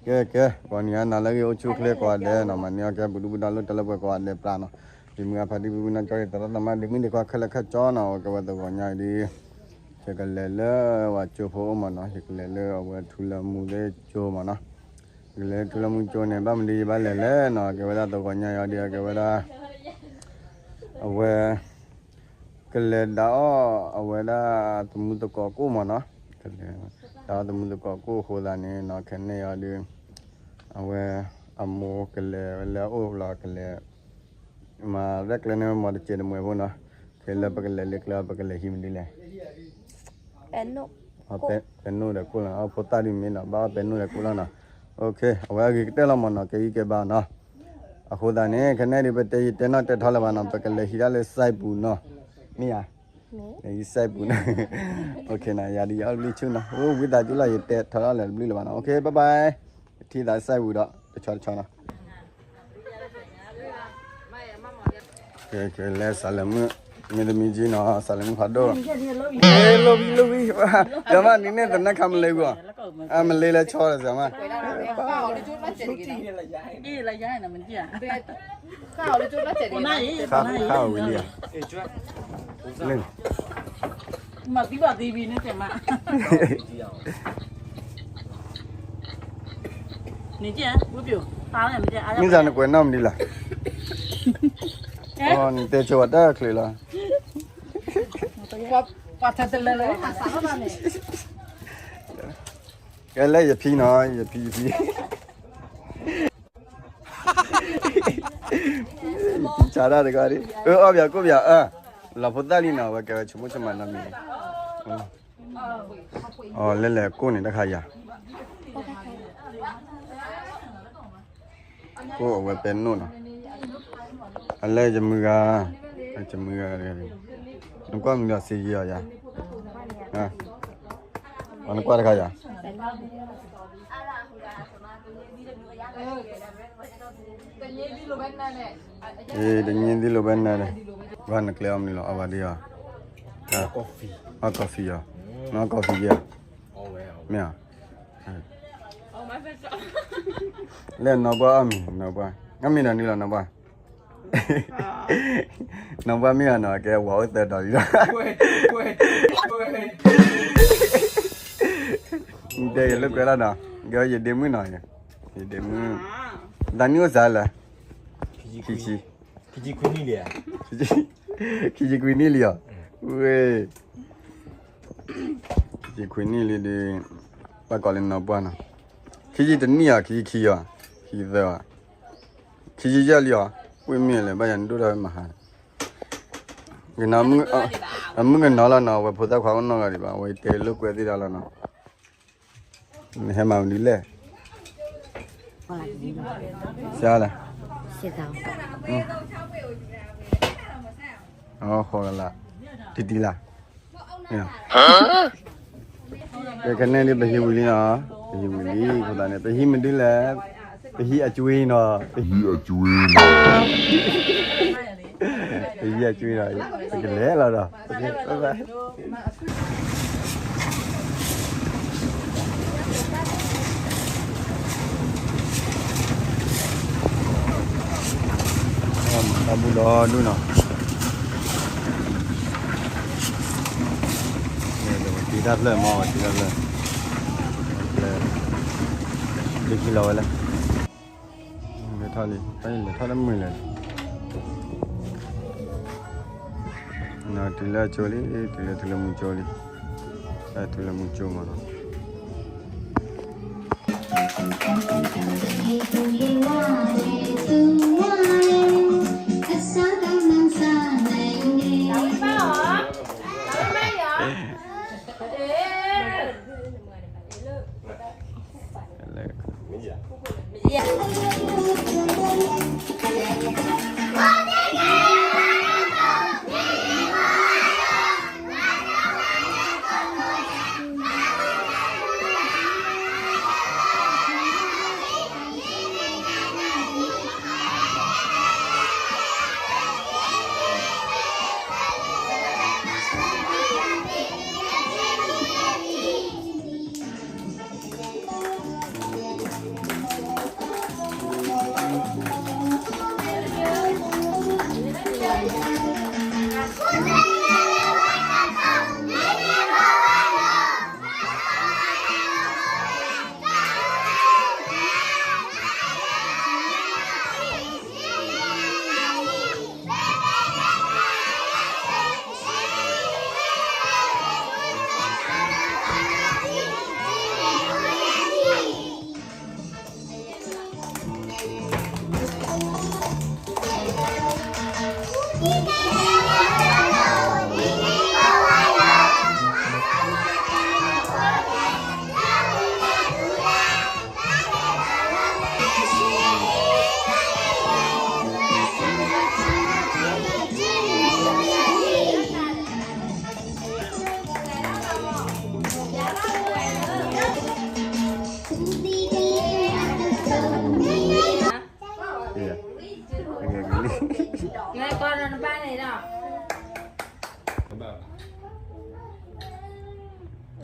ကဲကဲ ဂီၤနံၤအနၤလၢအဂ့ၤ အိၣ်ဆူၣ်အိၣ်ချ့ကိးဂၤဒဲးနီၤ, မၤန့ၢ်အီၣ်ကဲ ပူၤဒူၣ်ပူၤဒါ လၢတၢ်လၢပှဲၤကိးဂၤဒဲးပျၢ်နီၤ, ယမုၢ်အဖါတံၢ် ပူၤပူၤနီၢ်ကၠီ ယသရၣ်သမါ ဒ့မုၣ်ဒ့ခွါခဲလၢာ်ခဲဆ့နီၤ, အိၣ်ကဲဝဲသဂီၤညါအံၤဒီး ယကလဲၤလၢဝဲကၠိဖိအိၣ်မးနီၤ, ယကလဲၤလၢအဝဲထူလၢမူသ့ၣ်ကၠိမးနီၤ, ယကလဲၤထူလၢမူကၠိန့ၣ် ဘၣ်မနုၤယဘၣ်လဲၤလဲၣ်နီၤ, ကဲဝဲဒၣ်သဂီၤညါအံၤဒီး ကဲဝဲဒၣ် အဝဲ ကလဲၤဒၣ်အီၣ်အဝဲဒၣ်သမူသကိးကိၣ်မးနီၤ, ကလဲၤဒၣ်အီၣ်သမူသကိးကိၣ်အဃိသတးန့ၣ်နီၤ, ခဲန့ၣ်အံၤဒီး အဝဲအမိၢ်ကလဲၤဝဲလၢအအိၣ်လီၤ, ကလဲၤ မၤရဲၣ်ကျဲၤန့ၢ်ဝဲမီၤတစဲးတမှဲၤဖိနီၤ, ခဲလၢပကလဲၤလၢကျဲ ပကလဲၤဟံးမနုၤလဲၣ်, ပဲနိၣ်ဒီးကိၣ်လီၤ, ဖိသၣ်ဒ်မ့ၢ်နီၤ ဘၣ်အီၣ်ပဲနိၣ်ဒီးကိၣ်လီၤနီၤ, အဝဲအဂ့ၤကတၢၢ်လီၤမးနီၤ, ကဲဂံၢ်ကဲဘါနီၤ, အဃိသတးန့ၣ် ခဲန့ၣ်ဒီး ပတဲယတဲနီၣ်တဲထီလၢၤဘၣ်နီၤ, ပကလဲၤဟံးဒၣ်လၢ site ပူၤနီၤ, မ့ၢ်ဧါ, လဲၤဟံး site ပူၤနီၤ, ယၤဒ်ယအီၣ်တဘျုးဆူၣ်နီၤ, ဝံသးစူၤလီၤ ယတဲထီလီၤလၢတဘျုးလၢၤဘၣ်နီၤ, OK bye bye, ပထံၣ်သး site ပူၤဒီး တဆီတဆီနီၤ ကဲကဲ လဲၤစးလဲၤမုၣ်, မ့တမံၤကံနီၤ စးလဲၤမုၣ်ဖးဒိၣ်, လိၣ်ဘံလိၣ်ဘံ, စမၤနံၤန့ၣ် သနၢၣ်ခါမလဲၤဂီၢ်, မလဲၤလၢဆီဒီးစမၤ, ခါဝံၤလံဧါ, လၢ မၤသံဘၣ်သံဘံန့ၣ်တဲမး, မ့ၢ်စးနကွဲးနီၣ်မနုၤလဲၣ်, နတဲဆိဝဲတၢ်ချ့လီၤ, ပှၤထၢတလၢလၢ ကဲလၢယဖံနီၤ ယဖံယဖံ ဆါတၢ်တဂၤဒ် အၢ အီၣ်ပၠးကိၣ်ပၠး အၢ လီၤဖိသၣ်လံနီၤ အဝဲကဲဝဲဆိကမိၣ်ဆိကမးနီတမံၤ, အီၤ လဲၤလဲၤကိၣ်န့ၣ်တခါယၤ, ကိၣ်အဝဲပဲနိၣ်နီၤ, အလဲၤယမုၢ်ဂၤ, ယမုၢ်ဂၤ, နကွၢ်မုၢ်ဒီးစ့ယံၤအီၤယၤ, နကွၢ်တခါယၤ အ့ တနံၤသံလိာ်ဘဲနၤန့ၣ်, ဘၣ်နကျဲအီၣ်မနုၤလီၤ အီၣ်ဘၣ်ဒံးအီၤ, အီၣ် coffee အီၤ, နီၢ် coffee ယဲၢ်, မ့ၢ်ဧါ, လၢနီၢ်ပှၢ်အီၣ်မံၤ နီၢ်ပှၢ်, အမ့ၢ်ဒီးနုၤလီၤနီၢ်ပှၢ်, နီၢ်ပှၢ်မ့ၢ်အီၤနီၤ ကဲဝၤအိၣ်သၢတီၤလံဒီး တဲယလိာ်ကွဲလီၤနီၤ, ကဲယဒ့မုၣ်နီၤ, ယဒ့မုၣ်, တၢ်နံၣ်အိၣ်စးလၢ ခံဆံ, ခံဆံခွံနံၣ်လံဧါ, ခံဆံခွံနံၣ်လံဧါ, ဝ့ၢ်, ခံဆံခွံနံၣ်လံဒီး, ဘၣ်ကိးလၢနီၢ်ပှၢ်နီၤ, ခံဆံတနံၣ်ဧါ ခံဆံခံဧါ, ခံဆံသၢဧါ, ခံဆံယဲၢ်လံဧါ, ဝ့ၢ်မ့ၢ်လဲၣ် ဘၣ်ယၤနဒိၣ်ထီၣ်မဟါ ကနီၤ, အမုၣ်ကနီၤလီၤနီၤ အဝဲဖိသၣ်ခွါအိၣ်နီတဂၤဒံးဘၣ် အဝဲတဲလိာ်ကွဲသ့ၣ်တၢ်လီၤနီၤ, နဟဲမၤမနုၤလဲၣ်, စါလၢ, အဃိလၢ, တံတံလၢ, ကဲကနဲဒ်ပဟံးဝံၤလံနီၤ, ပဟံးဝံၤလံ အဃိသတးန့ၣ် ပဟံးမနုၤလဲၣ်, ပဟံးအကွ့နီၤ, ပဟံးအကွ့နီၤ, ပဟံးအကွ့နီၤ, ပကလဲၤလီၤဒီး, တၢ်ဘူၣ်ဒီဒူၣ်နီၤ, တံၤတၢ်ဖျၢၣ်မ့ၢ် တံၤတၢ်ဖျၢၣ်, ဒ်ခံလီၤဝဲလဲၣ်, လဲၤထီၣ်လံ, လဲၤထီၣ်လၢမုာ်လဲၣ်, တုၤလၢကၠိလံ, တုၤလၢထူလၢမူကၠိလံ, ထူလၢမူကၠိမ့ၢ်နီၤ.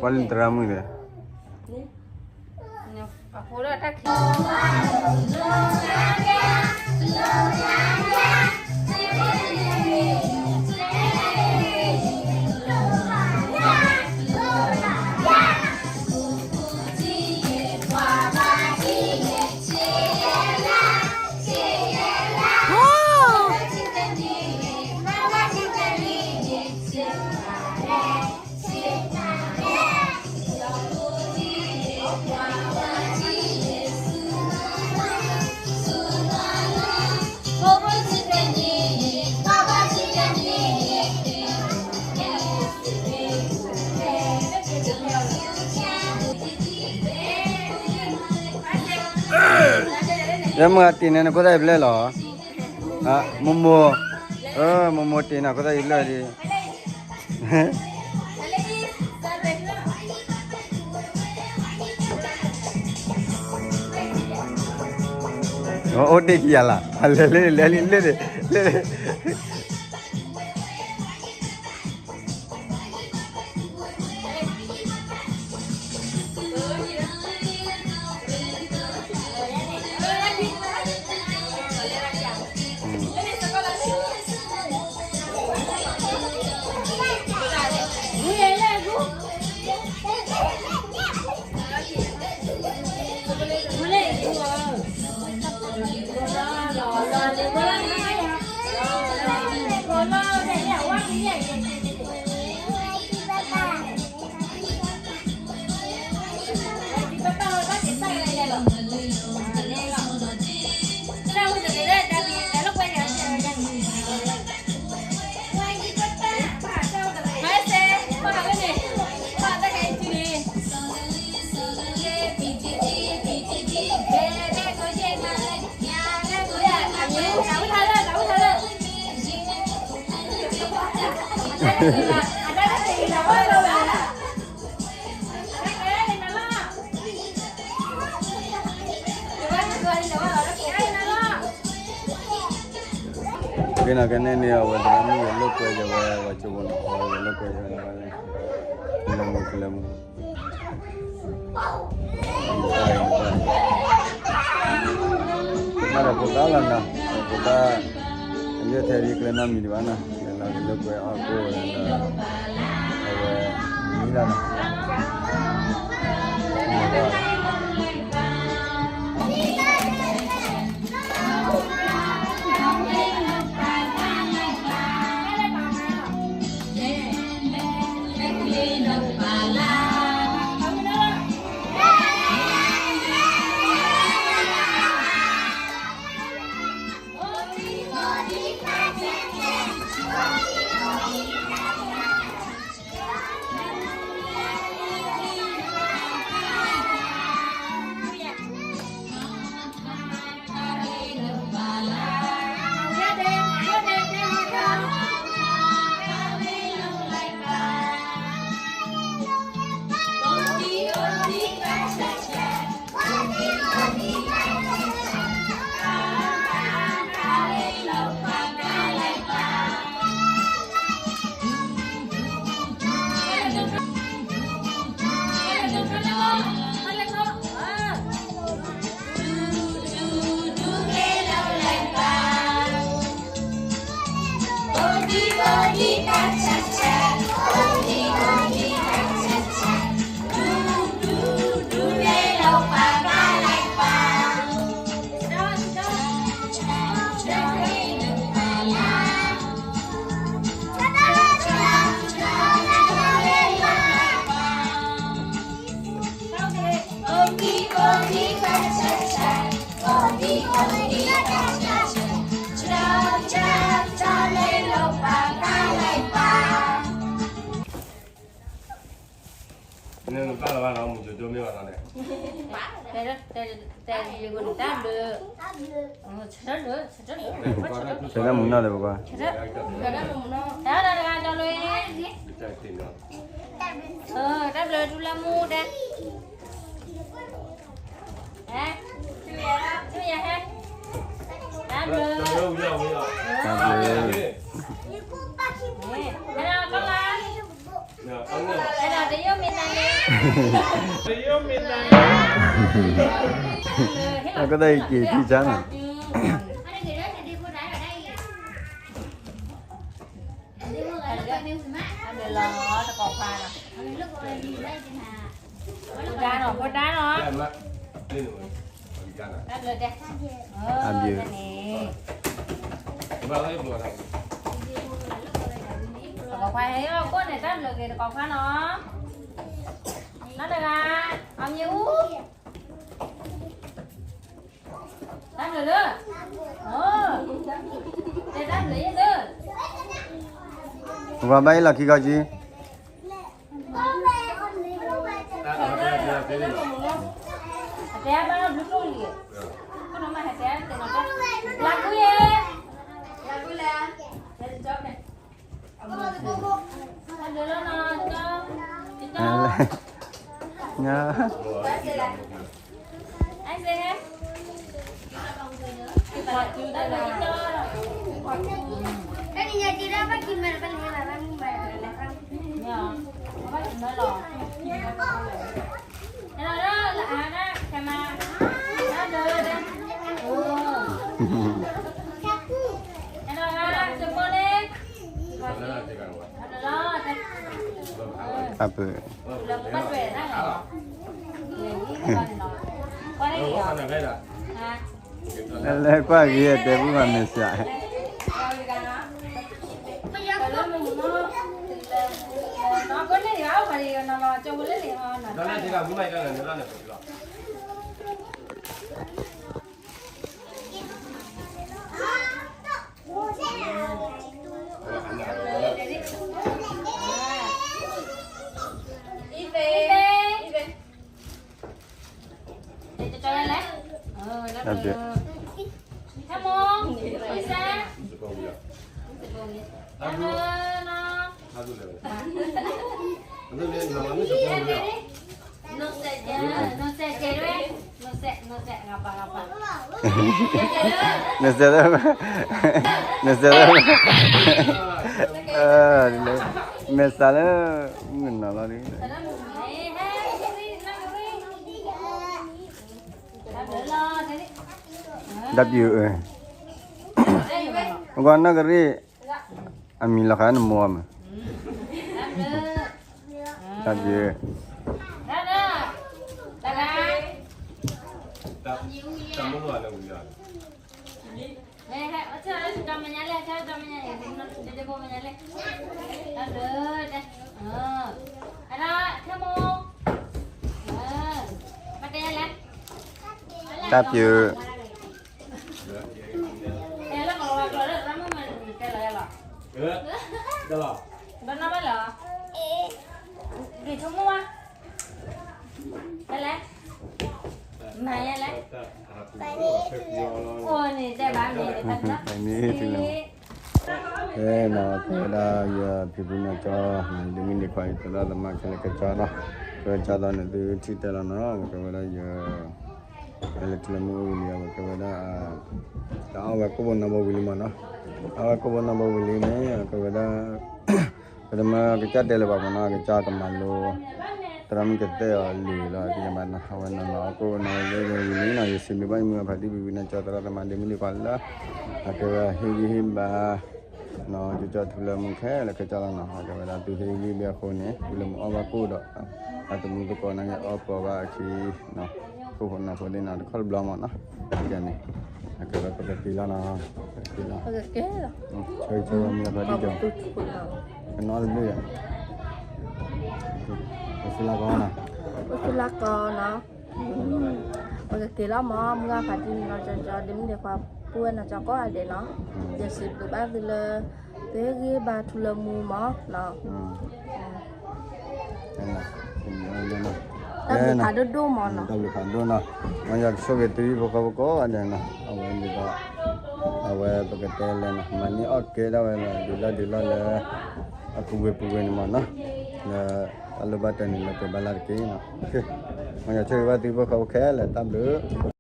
ပှၤလၢသရၣ်မုၣ်ဒီး အဖိလၢအတၢ်ခံ လၢမုၢ်ဂၤတ့ၢ်န့ၣ် နခိၣ်သၣ်အံၤဘျဲၣ်လီၤ. မိၢ်မိၢ်, မိၢ်မိၢ်တ့ၢ်န့ၣ် ခိၣ်သၣ်အံၤဘျဲၣ်လီၤ. အိၣ်တ့ၢ်ခံဂၤလီၤ, လဲၤလံ လဲၤလံ လဲၤလံ လဲၤလံ. ကဲနီၤ ကဲန့ၣ်န့ၣ် အဝဲသရၣ်မုၣ်ဂဲၤလိာ်ကွဲယဝဲ ဝဲကၠိဖိနီၤ အဝဲဂဲၤလိာ်ကွဲယဝဲ လၢမူကလၢမူ တၢ်ဒီးဖိသၣ်လီၤနီၤ, ဖိသၣ် အယဲၢ်ထဲဒ်ကျဲနီတမံၤဒံးဘၣ်နီၤ, လဲၤလီၤကလၢကွဲအီၣ်ကိၣ်ဝဲဒၣ်ဒီး အဝဲ မံလီၤနီၤ. နဘၣ်လီၤဘၣ်နီၤ မူကၠိကၠိမ့ၢ်ဘၣ်နီၤန့ၣ် တဲ တဲ တဲ ယကနတၢ်ဘျုး ဆၢထၢၣ်လၢ ဆၢထၢၣ်လၢ ဆၢထၢၣ်မူနီၤလၢပကွၢ် ဆၢထၢၣ်မူနီၤ တၢ်တဂၤတဂၤလီၤ တၢ်ဘျုးတူၢ်လၢမူတဲ ဟဲ ဆူယဟဲ တၢ်ဘျုး တၢ်ဘျုး ဟဲ ဟဲ ကလါ အဲၣ်ဒိးတယိၣ်မ့ၢ်တၢ်န့ၣ်, တယိၣ်မ့ၢ်တၢ်န့ၣ်, အကတၢၢ်က့ၤထံဆါနီၤ, တကိးခွါနီၤ, ဖိဒါနီၤ, ဖိဒါနီၤ, တၢ်ဘျုးတဲ, တၢ်န့ၣ်, တကိးခွါဟဲအီၣ်ကိၣ်န့ၣ် တၢ်ဘျုးက့ၤတကိးခွါနီၤ, နီတဂၤ, အမံၤအူ, တၢ်ဘျုးလၢ, တဲတၢ်ဘျုးယဲၢ်လၢ, ပှၤဘၣ်အံၤလီၤခံခီကံ အတဲဘၣ်ဘျုးကျိၣ်လံ, လၢကူယဲ, လၢကူလဲၣ်, အပၢ်, လဲၤကွၢ်က့ၤတဲပူမၤမဲာ်ဆှး, နစဲးလၢ, နစဲးလၢ, မဲာ်ဆှးလၢ, မုၢ်ကနီၤလီၤဒ်, တၢ်ပျုၤ, ပကွၢ်နီၢ်ကရံၣ်, အမံၤလီၤဃာ်နမိၢ်အမး, တၢ်ပျုၤ, တၢ်ပျုၤ, ကဲနီၤ ကဲဝဲဒၣ်ယဖံဖုနီၢ်ကၠီ, ဒ်မ့ၢ်ဒ်ခွါအံၤ သရၣ်သမါခဲလၢာ်ကၠီနီၤ, ကဲဝဲကၠီဒီးန့ၣ် သုထံၣ်တဲလီၤနီၤ, ကဲဝဲဒၣ်ယ ကဲလၢထူလၢမူအိၣ်ဝံၤလံ အဝဲကဲဝဲဒၣ်, တၢ်အီၣ်ဝဲကိၣ်ဘိနီၢ်ဘိဝံၤလံမ့ၢ်နီၤ, အဝဲကိၣ်ဘိနီၢ်ဘိဝံၤလံန့ၣ် ကဲဝဲဒၣ်, ပတမၢကစၢ်တဲလၢၤဘၣ်မ့ၢ်နီၤ, ကစၢ်ကမၤလိ, သရၣ်မုၣ်ကသဲၣ်အီၤလံာ်လီၤ သ့ၣ်ညါဘၣ်နီၤ, အဝဲနီၤလီၤအီၣ်ကိၣ်နီၢ်ဘိဝံၤလံနီၤ, ယစံးဘျုးဘၣ်ယမုၢ်ဂၤဖါတံၢ်ဖံဖုနီၢ်ကၠီ သရၣ်သမါ ဒ်မ့ၢ်ဒ်ခွါလၢ အကဲဝဲဟ့ၣ်ဂံၢ်ဟ့ၣ်ဘါ နီၤ, ကၠီကၠီထူလၢမူခဲလၢာ်ကၠီလီၤနီၤ, အကဲဝဲဒၣ်သုဟ့ၣ်ဂံၢ်ဘါအဃိန့ၣ် ထူလၢမူအီၣ်ဘၣ်ကိၣ်ဒီး အသမူသကိးနာ်က့အီၣ်ပှဲၤဘၣ်အခံနီၤ, ကိၣ်ဖိနီၢ်ဖိသ့ၣ်နီၤ တခီတဘျီမ့ၢ်နီၤ, န့ၣ်, အကဲဝဲပကက့ၤလီၤနီၤ, ပကက့ၤလီၤ, ဆၢဂ့ၤဆၢဝါမုၢ်ဂၤဖါတံၢ်ကၠီ, ကနီတဘ့ၣ်, ပစူလၢကီနီၤ, ပစူလၢကီနီၤ, ပကက့ၤလီၤမ့ၢ် မုၢ်ဂၤဖါတံၢ်နီၢ်ကၠီကၠီ ဒ်မ့ၢ်ဒ်ခွါ ပုၢ်ဝဲၢ်နီၢ်ကၠီကိးဂၤဒဲးနီၤ, ယစံးဘျုးဘၣ်သုလၢ သုဟ့ၣ်ဂံၢ်ဘါထူလၢမူမ့ၢ်နီၤ, တၢ်ဘျုးဖးဒိၣ်ဒိၣ်မ့ၢ်နီၤ, တၢ်ဘျုးဖးဒိၣ်နီၤ, မ်ယွၤကဆိၣ်ဂ့ၤသုဟံၣ်ဖိဃီဖိကိးဂၤဒဲးနီၤ, အဝဲဒ်သိး အဝဲပကတဲလဲၣ်နီၤ မၤန့ၢ်အီၣ်ကဲဒၣ်ဝဲလီၤ ဒ်လီၢ်ဒ်လီၢ်လၢ အပူၤကွံာ်ပူၤကွံာ်န့ၣ်မ့ၢ်နီၤ, လၢ တၢ်လိၣ်ဘၣ်တၢ်န့ၣ်လၢပဘၣ်လၢတက့ၢ်နီၤ, မ်ယွၤဆိၣ်ဂ့ၤဘၣ်သုဟံၣ်ဖိဃီဖိခဲလၢာ် တၢ်ဘျုး